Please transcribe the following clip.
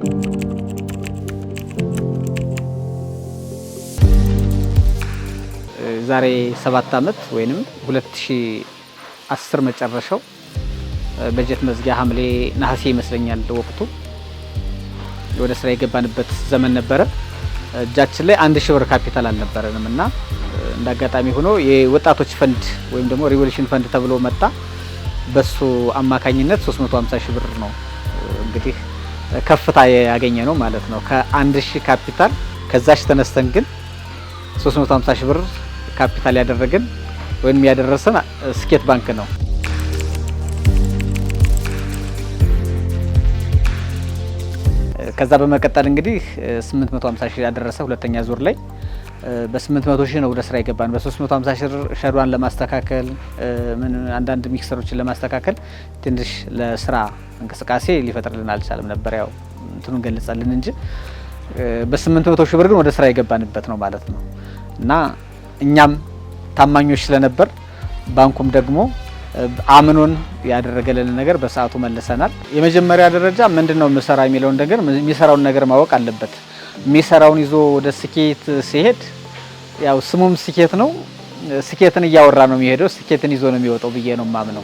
ዛሬ 7 ዓመት ወይንም 2010 መጨረሻው በጀት መዝጊያ ሐምሌ ነሐሴ ይመስለኛል ወቅቱ ወደ ስራ የገባንበት ዘመን ነበረ። እጃችን ላይ 1,000 ብር ካፒታል አልነበረንም እና እንደ አጋጣሚ ሆኖ የወጣቶች ፈንድ ወይም ደግሞ Revolution Fund ተብሎ መጣ። በሱ አማካኝነት 350 ሺህ ብር ነው እንግዲህ ከፍታ ያገኘነው ማለት ነው። ከ1,000 ካፒታል ከዛች ተነስተን ግን 350 ሺህ ብር ካፒታል ያደረግን ወይም ያደረሰን ስኬት ባንክ ነው። ከዛ በመቀጠል እንግዲህ 850 ሺህ ያደረሰ ሁለተኛ ዙር ላይ በ800 ሺህ ነው ወደ ስራ የገባን። በ350 ሺህ ሸዷን ለማስተካከል፣ ምን አንዳንድ mixer ኦችን ለማስተካከል ትንሽ ለስራ እንቅስቃሴ ሊፈጥርልን አልቻለም ነበር። ያው እንትኑን ገለጸልን እንጂ በ800 ሺህ ብር ግን ወደ ስራ የገባንበት ነው ማለት ነው። እና እኛም ታማኞች ስለነበር ባንኩም ደግሞ አምኖን ያደረገልን ነገር በሰዓቱ መልሰናል። የመጀመሪያ ደረጃ ምንድን ነው የምሰራ የሚለውን ነገር፣ የሚሰራውን ነገር ማወቅ አለበት። የሚሰራውን ይዞ ወደ ስኬት ሲሄድ ያው ስሙም ስኬት ነው። ስኬትን እያወራ ነው የሚሄደው፣ ስኬትን ይዞ ነው የሚወጣው ብዬ ነው የማምነው።